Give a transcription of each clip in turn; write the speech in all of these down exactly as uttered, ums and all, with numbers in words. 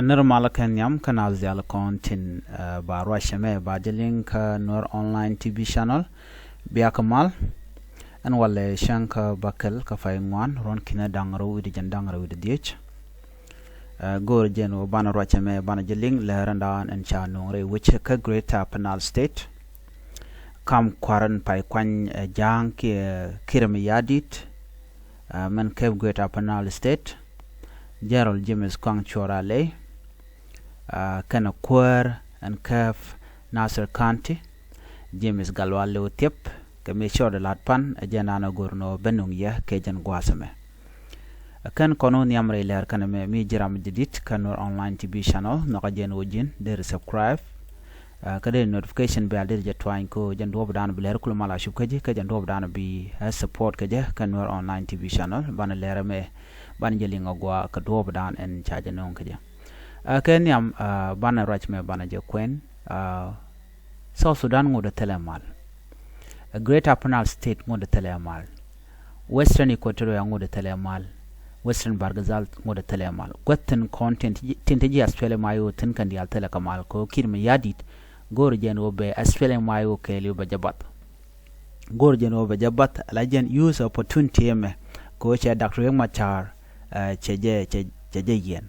Nir mal kɛ nhiam kä naath diaal kɔn tin ba ruacɛ mɛ ba jɛ liŋ kä Nuer Online T V channel. Biak mal ɛn walɛ cäŋ kä bäkɛl kä pay ŋuan ruɔ̱n ki̱n da̱ŋ rɛw wi̱cdɛ jiɛn da̱ŋ rɛw wi̱cdɛ dhieec. Go̱o̱r jɛn wä banɛ ruacɛ mɛ banɛ jɛ liŋ lɛr ɛn daan ɛn ca nuɔ̱ŋ rɛy wec kä Greater Upper Nile State. Kam kua̱r ɛn pay kuany ɛ ja̱a̱ŋ kiɛ Kiir Mayardit, mɛn käp Greater Upper Nile State, General James Kuaŋ Cuɔr Alei, kɛnɛ kuäär ɛn käp Nasir County, James Gatluak Lew Thiep, kɛ mi cɔɔdɛ la̱t pan ɛ jɛn daan ɛ go̱r nɔ ben nuŋ yɛ kɛ jɛn gua̱a̱th ɛmɛ. Kɛn kɔn wä nhiam rɛy lɛr kɛn ɛmɛ mi ji̱ ram jɛ di̱t kä Nuer Online T V channel nhɔkä jɛn wä ji̱n deri subscribe. Kä deri notification bell deri jɛ tuany ko jɛn duɔp dan bi lɛr kul mal a cup kä ji̱ kä jɛn duɔp dan bi ɛ support kä jɛ kä Nuer Online T V channel banɛ lɛr ɛmɛ banɛ jɛ liŋ a gua kä duɔp dan ɛn ca jɛ no̱o̱ŋ kä jɛ. Kɛ nhiam banɛ ruac mɛ banɛ jɛ kuɛn. South Sudan ŋot ɛ thilɛ mal. Greater Upper Nile State ŋot ɛ thilɛ mal. Western Equatoria ŋot ɛ thilɛ mal. Western Bahr el Ghazal ŋot ɛ thilɛ mal. Gua̱th tin kɔn tin ti ji̱ Australia ma yo̱o̱ thi̱n kɛn diaal thilɛ kɛ mal kɛ ɣöö Kiir Mayardit go̱o̱r jɛn ɣöö bɛ Australia ma yo̱o̱ kɛɛliw bɛ jɛ bath. Go̱o̱r jɛn ɣöö bɛ jɛ bath ala jɛn use opportunity ɛmɛ kɛ ɣöö cɛ Doctor Riek Machar cɛ jɛ cɛ jɛ yiɛn.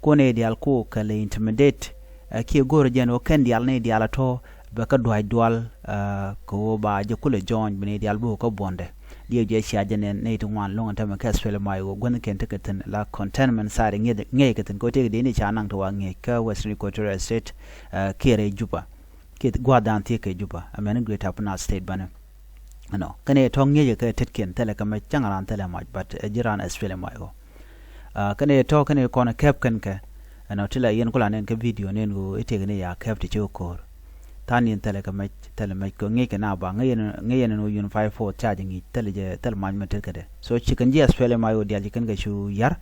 Kuɔn i̱ diaal ku kɛ lɛ intimidate. Kiɛ go̱o̱r jɛn ɣöö kɛn diaal ni diaal a tɔ̱ bɛ kä dua̱c dual kɛ ɣöö ba jɛ kulɛ jɔɔny bi ni diaal bi ɣöö kä buɔ̱ndɛ. Diɛ jɛ cia jɛ nɛn nɛy ti ŋuan lo̱ŋ ɛn tämɛ kɛ Australia ma i̱ ɣöö guäthnikiɛn tekɛ thi̱n la containment side ŋiɛc kɛ thi̱n kɛ ɣöö tëëkɛ dee ni ca naŋ ti wa ŋiɛc kä Western Equatoria State. Kiɛ rɛy Juba kiɛ gua̱a̱th dan thiek kɛ Juba ɛmɛn Greater Upper Nile State banɛ. Ɛnɔ kɛn ɛ tɔ̱ ŋi̱eecɛ kɛ tetkiɛn thilɛ kɛ mɛ cäŋ raan thilɛ mac but ɛ ji̱ raan Australia mac ɣɔ. Kɛn ɛ tɔ̱ kɛn ɛ kɔn ɛ kɛp kɛn kɛ ɛnɔ ti la yɛn kula nɛn kä video nɛn ɣöö itek ni ya kɛp ti ci ɣä ko̱o̱r. Tha̱a̱n yɛn thilɛ kɛ mɛc thilɛ mɛc kɛ ŋi̱eec kɛ na ba ŋi̱eec yɛn ŋi̱eec yɛn ɛn ɣöö unified force ca jɛ ŋi̱i̱c thilɛ jɛ thilɛ mac mɛ tetkɛ dɛ so ci kɛn ji̱ Australia mac ɣöö diaal ci kɛn kɛ cu ya̱r.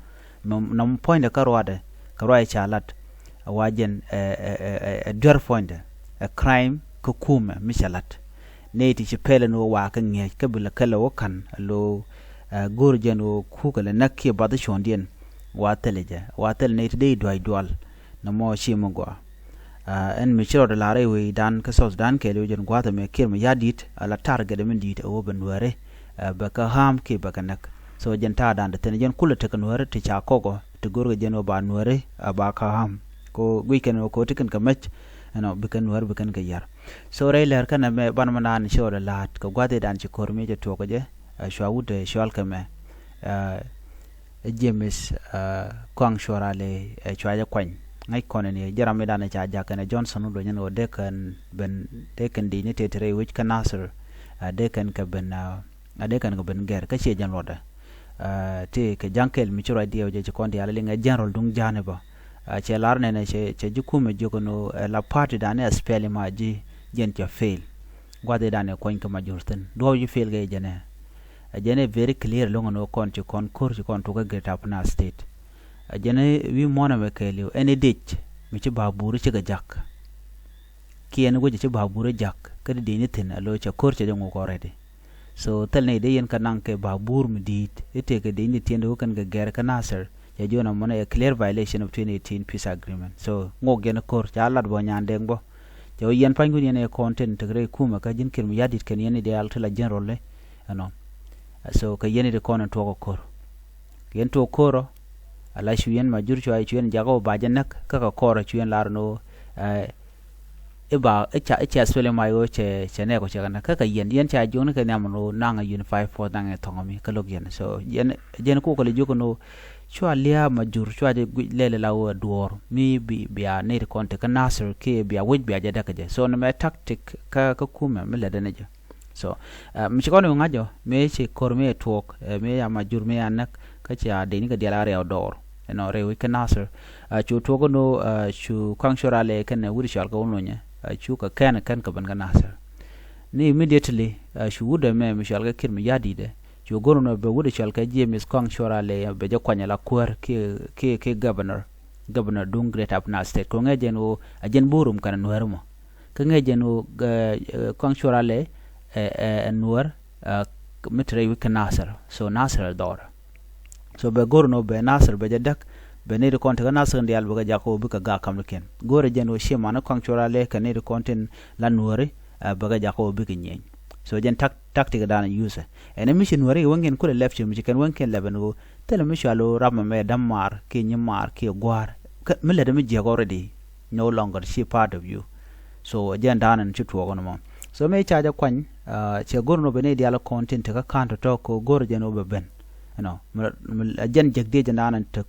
Nɔm puɔ̱nydɛ kä ruaadɛ kɛ ruac ca lat. Ɛ wa jɛn ɛ duer puɔ̱nydɛ ɛ crime kä kumɛ mi ca lat. Nɛy ti ci pɛlɛ ni wä wa kä ŋi̱eec kä bi lɛ kɛlɛ wä ka̱n lo. Go̱o̱r jɛn wä kukɛ lɛ näk kiɛ bath cuɔ̱ndiɛn. Wa thilɛ jɛ wa thilɛ nɛy ti dee dua̱c dual. Nɔmɔ ci mi gɔaa. Ɛn mi ci rɔɔdɛ la̱r i̱ wecdan kä South Sudan kɛɛliw jɛn gua̱a̱th ɛmɛ Kiir Mayardit ala target ɛmɛ di̱i̱t ɛ wä bɛ nuääri. Bɛ kɛ harm kiɛ bɛ kɛ näk. So jɛn ta̱a̱dan ti thi̱n jɛn kulɛ tekɛ nuääri ti ca kɔkɔ ti go̱rkɛ jɛn wä ba nuääri a ba kɛ harm. Ko guic kɛn wä ko ti kɛn kɛ mɛc. Ɛnɔ bi kɛn nuääri bi kɛn kɛ yar. So rɛy lɛr kɛn ɛmɛ ban mɛ naan ci rɔɔdɛ la̱a̱t kɛ gua̱a̱th i̱dan ci ko̱r mi jɛ tuɔɔk kɛ jɛ. Cua wut ɛ cual kɛ mɛ. James Kuaŋ Cuɔr Alei ɛ cua jɛ kuany. Ŋäc kɔn ni jɛ ram mi dan ca jak kɛn Johnson wä duɔ̱nyɛ ni wä dee kɛn ben dee kɛn di̱i̱c ni tëë ti rɛy wec kä Nasir. Dee kɛn kɛ ben dee kɛn kɛ ben gɛr kä ciɛ jɛn luɔtdɛ. Ti kɛ ja̱ŋ kɛl mi ci ruac diɛw jɛ ci kɔn diaal liŋ ɛ general duŋ ja̱a̱ni bä. Cɛ lar nɛnɛ cɛ ji̱ kumɛ jiök ni ɛ la party dan ni ɛ spɛli ma ji̱ jɛn cɛ fail. Gua̱th i̱ dan ɛ kuany kɛ ma jur thi̱n duɔ̱ɔ̱p ji̱ fail kɛ jɛn ɛ. Ɛ jɛn ɛ very clear lo̱ŋ ɛn ɣöö kɔn ci kɔn ko̱r ci kɔn tuɔk kä Greater Upper Nile State. Ɛ jɛn ɛ wi̱i̱ muɔ̱ɔ̱n ɛmɛ kɛɛliw ɛn i̱ dec mi ci ba̱a̱ buuri cikɛ ja̱k. Kiɛn wecɛ ci ba̱a̱ buuri ja̱k kä di dec ni thi̱n ɛ lo̱c cɛ ko̱r cɛ jɛ ŋuk already. So thil ni dee yɛn kä naŋ kɛ ba̱a̱ buur mi di̱i̱t i̱ tëëkɛ dec ni tiɛn di wä kɛn kɛ gɛr kä Nasir. Cɛ jiɔn amɔnɛ ɛ clear violation of twenty eighteen peace agreement. So ŋok yɛn ko̱r ca lat bɔ nyan dɛŋ bɔ. Cɛ wä yɛn pa̱nykun yɛn ɛ kɔn tin tek rɛy kumɛ kä ji̱n Kiir Mayardit kɛn yɛn i̱ diaal ti la general ni ɛnɔ. So kɛ yɛn i̱ di kɔn in tuɔk ɛ ko̱r. Kɛ yɛn tuɔk ko̱r ɔ ala cu yɛn ma jur cua cu yɛn jakä wä ba jɛ näk kä kɛ kɔr ɔ cu yɛn lar ni wä. I̱ ba i̱ ca i̱ ca Australia ma i̱ wä cɛ cɛ nɛɛk wä cɛ kɛ näk kä kɛ yɛn yɛn ca jiɔkni kɛ nhiam ni wä naŋ ɛ unified force naŋ ɛ thɔŋ mi kä lo̱k yɛn. So yɛn jɛn kok kɛ lɛ jiök ni wä cua lia̱a̱ ma jur cua jɛ guic lɛl la wä duɔɔr mi bi bia nɛy ti kɔn ti kä Nasir kiɛ bia wec bia jɛ däk kɛ jɛ. So ni mɛ tactic kä kä kumɛ mi lɛt dɛn jɛ. So mi ci kɔn i̱ ŋa̱c jɔ mi ci ko̱r mi tuɔɔk mi ya ma jur mi ya näk kä cia dec ni kɛ dial a riɛw dɔɔr. Ɛnɔ rɛy wec kä Nasir cu tuɔɔk ni cu Kuaŋ Cuɔr Alei kɛn wut cɔal kɛ wun lunyɛ. Cu kɛ kɛn kɛn kɛ ben kä Nasir. Ni immediately cu wut ɛmɛ mi cɔal kɛ Kiir Mayardit ɛ cu go̱r ni bɛ wut cɔal kɛ James Kuaŋ Cuɔr Alei bɛ jɛ kuany ala kuäär kiɛ kiɛ governor. Governor duŋ Greater Upper Nile State kɛ ŋɛ jɛn ɣöö a jɛn bo̱o̱rum kɛn a nuäär mɔ. Kä ŋɛ jɛn ɣöö Kuaŋ Cuɔr Alei ɛ nuäär mi te rɛy wi̱c kä Nasir. So Nasir ɛ dhɔr. So bɛ go̱r ni wä bɛ Nasir bɛ jɛ däk. bɛ nɛy ti kɔn ti kä Nasir in diaal bɛ kɛ jakä ɣöö bikɛ gak kamnikiɛn. Go̱o̱rɛ jɛn ɣöö ciɛ mani Kuaŋ Cuɔl Ralɛ kɛ nɛy ti kɔn tin la Nuääri, ɛ, bɛ kɛ jakä ɣöö bikɛ nyieny. So jɛn tak-, tactic dan use. Ɛn mi ci Nuääri wä ŋiɛn kulɛ lɛp ci mi ci kɛn wä ŋiɛn lɛp ɛn ɣöö thilɛ mi cɔal ɣöö ram ɛmɛ dämaar kiɛ nyimaar kiɛ gua̱a̱r. Kä mi lätdɛ mi jiäk already, no longer ci part of you. So jɛn dan ɛn ci tuɔɔk ɛn mɔ. So mëë ca jɛ kuany, ah, cɛ go̱r ni ɣöö bɛ nɛy diaal kɔn tin te kä ka̱n tɔ̱tɔ̱ kɛ ɣöö go̱r jɛn ɣöö bɛ ben. You know, mi, mi, jɛn jek dhiec jɛn dan ɛn te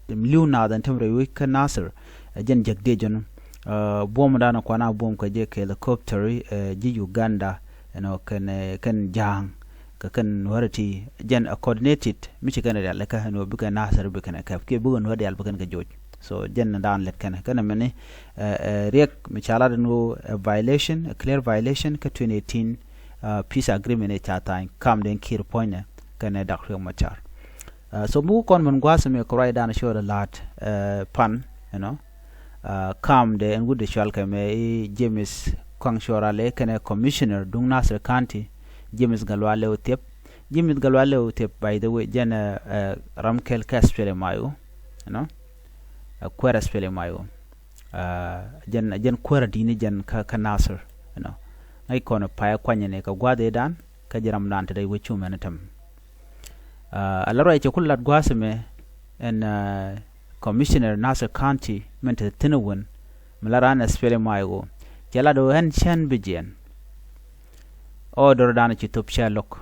li̱w naath ɛn te mi rɛy wec kä Nasir. Ɛ jɛn jek dhiec jɛn, ah, buɔ̱m dan kuan a buɔ̱m kɛ jɛ kɛ helicopter, eh, ji̱ Uganda, you know, kɛn, eh, kɛn Ja̱a̱ŋ, kɛ kɛn Nuäärä ti, jɛn a coordinated, mi ci kɛn rialikä ɛn ɣöö bikɛ Nasir bikɛn ɛ kɛp, kiɛ bikɛ Nuäär diaal bikɛn kɛ joc. So jɛn ni daan lɛt kɛn, kɛn mɛni, eh, eh, Riek mi ca lat ɛn ɣöö a violation, a clear violation kä twenty eighteen, uh, peace agreement ëë ca tha̱a̱ny, kam den Kiir puɔ̱nynɛ kɛnɛ Dak Riek Machar. Uh, so buk kɔn min gua̱a̱th mi kɛ ruacdan cɔɔl ɛ la̱a̱t, eh, pan, you know, uh, kam de ɛn wut de cɔal kɛ mɛ i̱ James Kuaŋ Cuɔl Ralɛ kɛnɛ commissioner duŋ Nasir County, James Gatluak Lew Thiep. James Gatluak Lew Thiep, by the way, jɛn, eh, eh, ram kɛl kä SPLM-IO, you know, eh, kuäär SPLM-IO. Ah, jɛn, jɛn kuäär di̱i̱ni jɛn kä, kä Nasir, you know. Ŋäc kɔn pay kuanyɛ ni kɛ gua̱a̱th ëëdan, kä ji̱ ramdan te dee wec cu mɛn tɛm. Ah, ala ruac cɛ ku lat gua̱a̱th ɛmɛ, ɛn, ah, commissioner Nasir County, min te thi̱n ɛ wän, mi la raan SPLM-IO. Cɛ lat ɣöö ɛn cän bi jiɛn. Order dan ci thop cɛ lo̱k.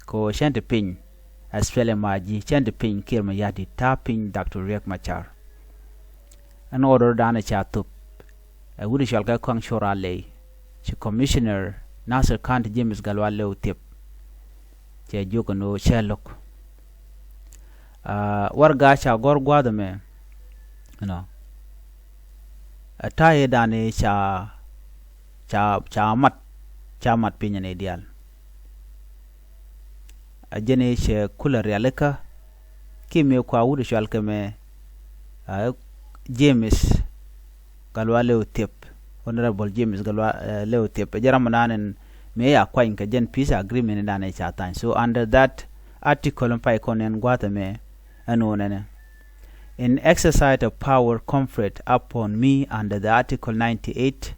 Kɛ ɣöö cän ti piny, SPLM-IG, cän ti piny Kiir Mayardit, ta̱a̱ piny Doctor Riek Machar. Ɛn order dan ca thop. Ɛ wut cɔal kɛ Kuaŋ Cuɔl Ralɛ, ci commissioner Nasir County James Gatluak Lew Thiep. Cɛ jiök ɛn ɣöö cɛ lo̱k. Ah, warɛga ca gɔ̱r gua̱a̱th ɛmɛ, you know. Ɛ ta̱a̱ ëëdan ca, ca, ca mat, ca mat piny ɛn ëë diaal. A jɛn i̱ cɛ kulɛ rialikä, kiɛ mëë kua wut cɔal kɛ mɛ, a, James Gatluak Lew Thiep, Honorable James Gatluak, eh, Lew Thiep, ɛ jɛ ram dan ɛn mëë ya kuany kɛ jɛn peace agreement dan ɛ ca tha̱a̱ny. So under that article in pay kɔn ɛn gua̱a̱th ɛmɛ, ɛn ɣöö nɛnɛ. In exercise of power conferred upon me under the Article ninety-eight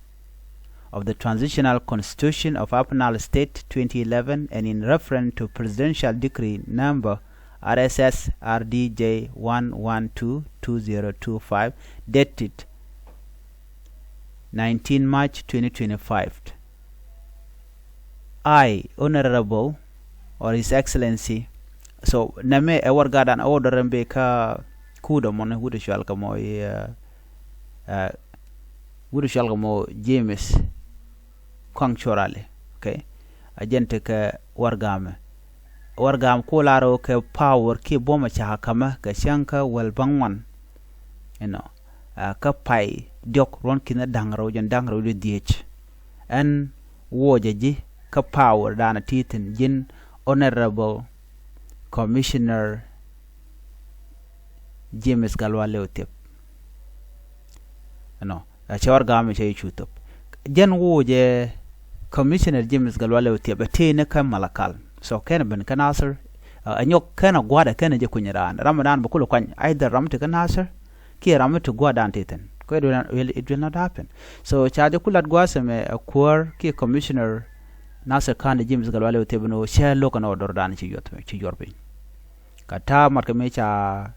of the Transitional Constitution of Upper Nile State twenty eleven, and in reference to Presidential Decree number R S S R D J one one two two zero two five, dated nineteen March twenty twenty-five. I, Honorable, or His Excellency. So nɛmɛ ɛ warɛgadan, ɛ order in bɛ kä kuudɛ mɔni wut cɔal kɛ mɔ i̱, eh, eh, wut cɔal kɛ mɔ James Kuaŋ Cuɔl Ralɛ. Okay. A jɛn tekɛ warɛga mɛ. Warɛga mɛ ku lar ɣöö kɛ power kiɛ buɔ̱mɛ ca ka̱mä kɛ cäŋ kä wäl baŋ ŋuan. You know, ah, kä pay diɔ̱k ruɔ̱n ki̱n da̱ŋ rɛw jɛn da̱ŋ rɛw di dhiec. Ɛn wuɔcɛ ji̱ kä power dan a ti thi̱n ji̱n Honorable Commissioner James Gatluak Lew Thiep. You know, a cɛ warɛga mɛ cɛ cu thop. Jɛn wuɔcɛ Commissioner James Gatluak Lew Thiep ɛ tëë ni kä Malakal. So kɛn ben kä Nasir, ah, ɛ nyɔk kɛn a gua̱dɛ kɛn a jɛ kuny raan. Ram dan bɛ kulɛ kuany, either ram ti kä Nasir kiɛ ram mi ti gua̱dan ti thi̱n. Kɛ it will, it will not happen. So ca jɛ ku lat gua̱a̱th ɛmɛ ɛ kuäär kiɛ commissioner Nasir County James Gatluak Lew Thiep ɛn ɣöö cɛ lo̱k ɛn order dan ci yuɔth, ci yuɔr piny. Kɛ ta̱a̱ mat kɛ mëë ca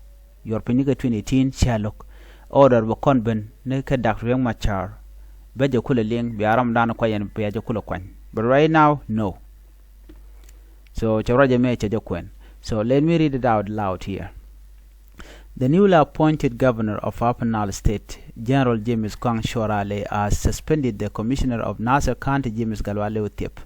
yuɔr piny ni kɛ twenty eighteen cɛ lo̱k. Order bɛ kɔn ben ni kɛ Doctor Riek Machar. Bɛ jɛ kulɛ liŋ, bia ram dan kuany ɛn bia jɛ kulɛ kuany. But right now, no. So cɛ ruac ɛmɛ cɛ jɛ kuɛn. So let me read it out loud here. The newly appointed governor of Upper Nile State, General James Kuaŋ Cuɔl Ralɛ, has suspended the commissioner of Nasir County, James Gatluak Lew Thiep.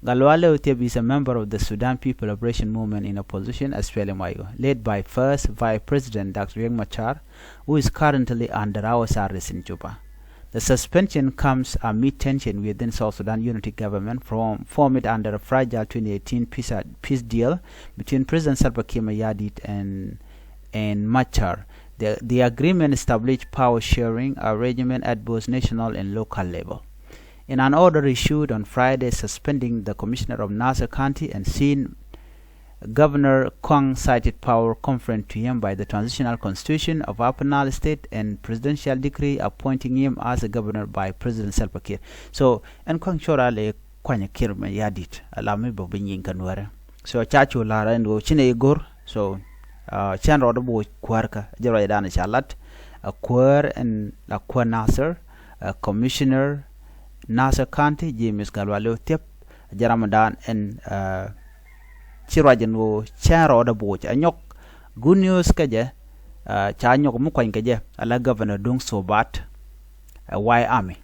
Gatluak Lew Thiep is a member of the Sudan People Liberation Movement in opposition, SPLM-IO, led by First Vice President Doctor Riek Machar, who is currently under house arrest in Juba. The suspension comes amid tension within South Sudan Unity Government from, formed under a fragile twenty eighteen peace, peace deal between President Salva Kiir Mayardit and, and Machar. The, the agreement established power sharing arrangement at both national and local level. In an order issued on Friday suspending the commissioner of Nasir County and seeing Governor Kuang cited power conferred to him by the Transitional Constitution of Upper Nile State and presidential decree appointing him as a governor by President Salva Kiir. So ɛn Kuang cora lɛ kuany Kiir mɛ ya dit a la mi bä bi nyiŋ kä Nuɛrɛ. So ca cu lar ɛn ɣöö ci nɛ i̱ go̱r. So cɛn rɔɔdɛ bo̱o̱c kuäärkä jɛ ruacdan ca lat a kuäär ɛn la kuäär Nasir, a Commissioner Nasir County James Gatluak Lew Thiep, jɛ ramdan ɛn ci ruac ɛn ɣöö cɛn rɔɔdɛ bo̱o̱c a nyɔk. Good news kä jɛ, ca nyɔk mi kuany kɛ jɛ a la Governor Dong Sobat, ɛ White Army.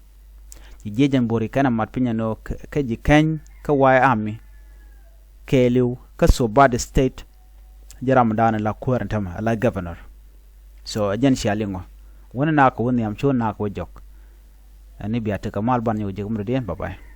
Ci jiec ɛn bo̱o̱ri kɛn a mat piny ɛn ɣöö kä ji̱ kɛny kä White Army kɛɛliw kä Sobat State. Jɛ ramdan la kuäär ɛn tämɛ a la Governor. So ɛ jɛn cia liŋ ɔ wänɛ nak kɛ wä nhiam cu nak kɛ wä jɔk. Ɛn i̱ bia tekɛ mal ban nyɔk ji̱ kä murdiɛn. Bye bye.